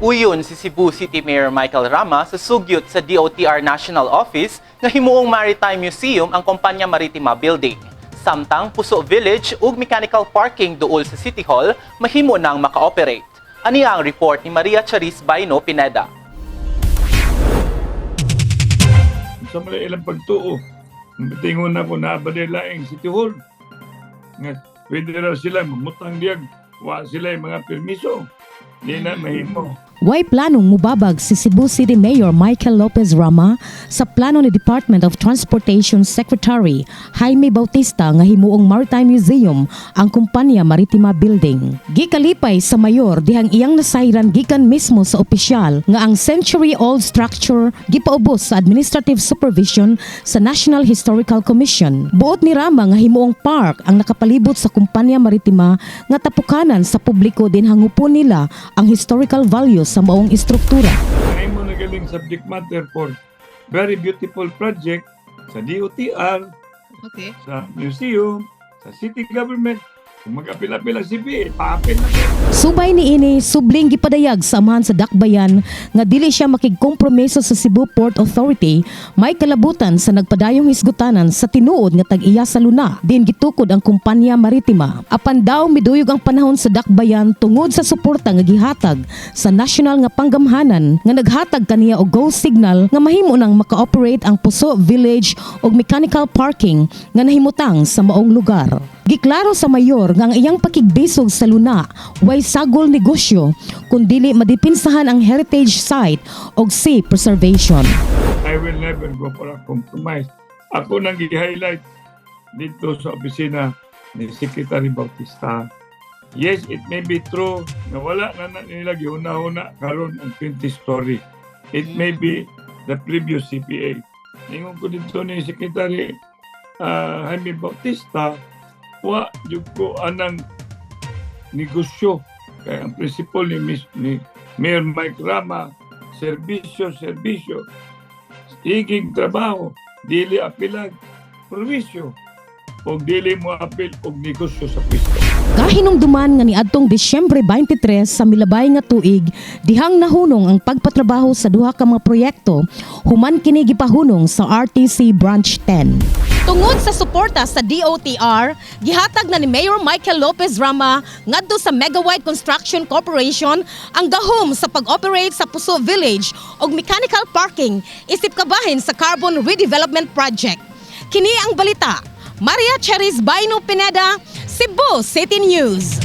Uyon si Cebu City Mayor Michael Rama sa sugyot sa DOTr National Office nga himuong Maritime Museum ang Kompanya Maritima Building. Samtang Puso Village ug mechanical parking duol sa City Hall mahimo nang maka-operate. Aniya ang report ni Maria Charis Baino Pineda. Sa mga ilang pagtuo, tingon na ko na ba nila ang City Hall. Nga, pwede raw sila mamutang diyag, wa sila yung mga permiso. Di na mahimo. Way planong mubabag si Cebu City Mayor Michael Lopez Rama sa plano ni Department of Transportation Secretary Jaime Bautista nga himuong Maritime Museum ang Kumpanya Maritima Building. Gikalipay sa mayor dihang iyang nasayran gikan mismo sa opisyal nga ang century-old structure gipaubos sa administrative supervision sa National Historical Commission. Buot ni Rama nga himuong park ang nakapalibot sa Kumpanya Maritima nga tapukanan sa publiko din hangupon nila ang historical value sa maong istruktura. Ay mo na galing subject matter for very beautiful project sa DOTr, sa museum, sa city government. Kung mag-apil-apil ang CPA, paapil na kayo. Subay ni ini, subling gipadayag sa amahan sa Dakbayan nga dili siya makigkompromiso sa Cebu Port Authority may kalabutan sa nagpadayong hisgutanan sa tinuod nga tag-iya sa luna din gitukod ang Kumpanya Maritima. Apan daw miduyog ang panahon sa Dakbayan tungod sa suporta nga gihatag sa national nga panggamhanan nga naghatag kaniya og go signal nga mahimo nang maka-operate ang Puso Village og mechanical parking nga nahimutang sa maong lugar. Giklaro sa mayor nga ang iyang pakigbisog sa luna way sagol negosyo kundili madipinsahan ang heritage site og sea preservation. I will never go for a compromise. Ako nang i-highlight dito sa opisina ni Secretary Bautista. Yes, it may be true na wala na na nila gihuna-huna karon ang 20 story. It may be the previous CPA. Ingon ko dito ni Secretary Jaime Bautista, wa jud ko anang negosyo. Kaya ang principle ni Mayor Mike Rama, serbisyo, serbisyo. Iging trabaho, dili apilag, provisyo. O dili mo apil og negosyo sa pwesto. Kahinumduman nga niadtong Disyembre 23 sa milabay nga tuig, dihang nahunong ang pagpatrabaho sa duha ka mga proyekto human kini gipahunong sa RTC Branch 10. Tungod sa suporta sa DOTr, gihatag na ni Mayor Michael Lopez Rama ngadto sa Megawide Construction Corporation ang gahom sa pag-operate sa Puso Village og mechanical parking isip kabahin sa Carbon Redevelopment Project. Kini ang balita. Maria Cheris Baino Pineda, Cebu City News.